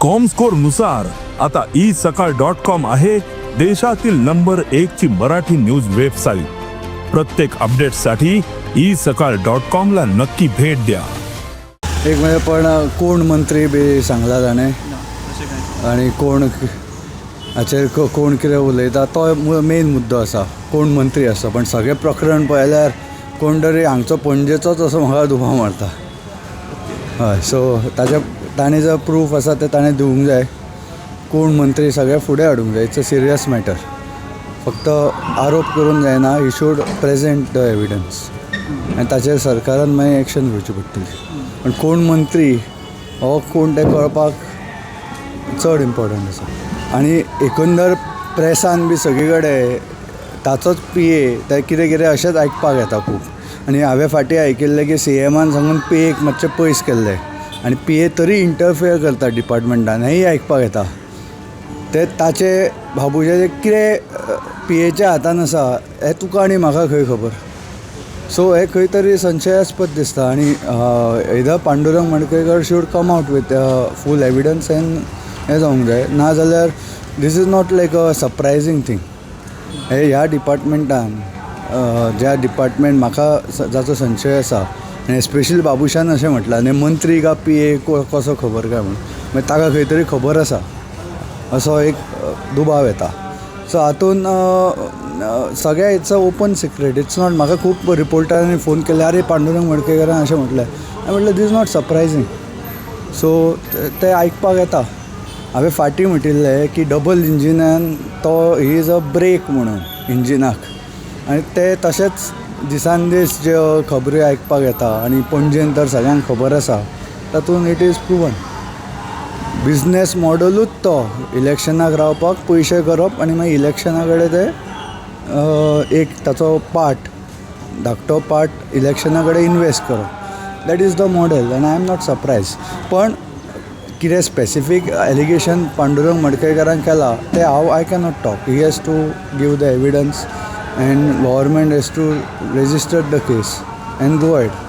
Comscore नुसार आता E सकाळ डॉट कॉम आहे देशातील नंबर एक ची मराठी न्यूज वेबसाईट. प्रत्येक अपडेटसाठी ई सकाळ डॉट कॉम ला नक्की भेट द्या. एक म्हणजे पण कोण मंत्री बी सांगला ताणें आनी कोण हाचेर कोण कितें उलयता तो मेन मुद्दो आसा. कोण मंत्री आसा, पण सगळें प्रकरण पळयल्यार कोण तरी हांगचो पणजेचोच असो म्हाका दुबाव मारता. हय, सो ताजे ताणें जर प्रूफ आसा तें ताणें दिवंक जाय. कोण मंत्री सगळें फुडें हाडूंक जाय. It's a serious matter. फक्त आरोप करून जायना, he should present the evidence आनी ताचेर सरकारान मागीर एक्शन घेवची पडटली. पण कोण मंत्री हो कोण तें कळपाक चड इम्पॉर्टंट आसा. आनी एकंदर प्रेसान बी सगळी कडेन ताचोच पीए ते कितें कितें अशेंच आयकपाक येता खूब. आनी हांवें फाटीं आयकिल्लें की सीएमान सांगून पीएक मातशें पयस केल्लें आनी पीए तरी इंटरफियर करता डिपार्टमेंटान, हेंय आयकपाक येता. ते ताचे बाबूशाचे कितें पीएच्या हातान आसा हें तुका आनी म्हाका खंय खबर. सो हें खंय तरी संशयास्पद दिसता. आनी either Pandurang Madkaikar should come out with full evidence and हें जावंक जाय, नाजाल्यार this is not like a surprising thing. हे ह्या डिपार्टमेंटान, ज्या डिपार्टमेंट म्हाका जाचो संशय आसा आनी एस्पेशली बाबूशान अशें म्हटलां आनी मंत्री का पीए कसो खबर काय म्हणून, मागीर ताका खंय तरी खबर आसा असो एक दुबाव येता. सो हातून सगळें it's a open secret, it's not. म्हाका खूब रिपोर्टरांनी फोन केले, "आरे, पांडुरंग मडकयकारान अशें म्हटलें." हांवें म्हटलें, "This is not surprising." So तें आयकपाक येता. हांवें फाटीं म्हटिल्लें की डबल इंजिनान तो he is a break म्हणून इंजिनाक आनी ते तशेंच दिसान दीस ज्यो खबऱ्यो आयकपाक येता आनी पणजेन तर सगळ्यांक खबर आसा, तातूंत it is proven. Business मॉडलूच तो, इलेक्शनाक रावपाक पयशे करप आनी मागीर इलेक्शना कडेन ते एक ताचो पार्ट, धाकटो पार्ट इलेक्शना कडेन इनवेस्ट करप. That is the model and I am not surprised. पण कितें स्पेसिफीक एलिगेशन पांडुरंग मडकयकारान केलां तें हांव I cannot talk. He has to give the evidence and government has to register the case and go ahead.